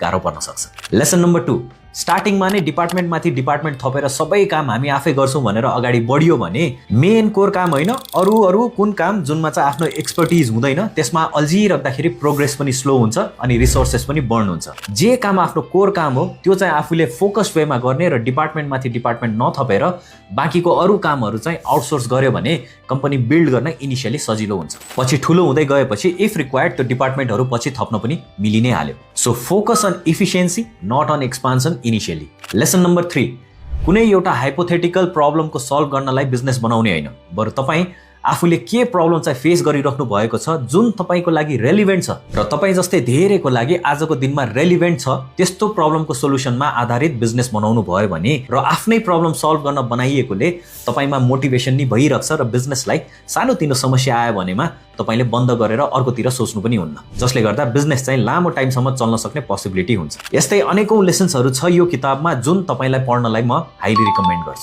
गाह्रो पर्न सक्छ। लेसन नम्बर 2, स्टार्टिङमा नै डिपार्टमेन्टमाथि डिपार्टमेन्ट थपेर सबै काम हामी आफै गर्छौँ भनेर अगाडि बढियो भने मेन कोर काम होइन, अरू कुन काम जुनमा चाहिँ आफ्नो एक्सपर्टिज हुँदैन त्यसमा अल्झिराख्दाखेरि प्रोग्रेस पनि स्लो हुन्छ अनि रिसोर्सेस पनि बर्न हुन्छ। जे काम आफ्नो कोर काम हो त्यो चाहिँ आफूले फोकस वेमा गर्ने र डिपार्टमेन्टमाथि डिपार्टमेन्ट नथपेर बाँकीको अरू कामहरू चाहिँ आउटसोर्स गर्यो भने कम्पनी बिल्ड गर्न इनिसियली सजिलो हुन्छ। पछि ठुलो हुँदै गएपछि इफ रिक्वायर्ड त्यो डिपार्टमेन्टहरू पछि थप्न पनि मिलि नै हाल्यो। So focus on efficiency not on expansion initially. Lesson number 3, कुनै एउटा हाइपोथेटिकल प्रब्लमको सल्भ गर्नलाई बिजनेस बनाउने होइन, बरु तपाईँ आफूले के प्रब्लम चाहिँ फेस गरिराख्नु भएको छ जुन तपाईँको लागि रेलिभेन्ट छ र तपाईँ जस्तै धेरैको लागि आजको दिनमा रेलिभेन्ट छ त्यस्तो प्रब्लमको सोल्युसनमा आधारित बिजनेस बनाउनु भयो भने र आफ्नै प्रब्लम सल्भ गर्न बनाइएकोले तपाईँमा मोटिभेसन नि भइरहेछ र बिजनेसलाई सानोतिनो समस्या आयो भनेमा तपाईँले बन्द गरेर अर्कोतिर सोच्नु पनि हुन्न, जसले गर्दा बिजनेस चाहिँ लामो टाइमसम्म चल्न सक्ने पोसिबिलिटी हुन्छ। यस्तै अनेकौं लेसन्सहरू छ यो किताबमा जुन तपाईँलाई पढ्नलाई म हाइली रिकमेन्ड गर्छु।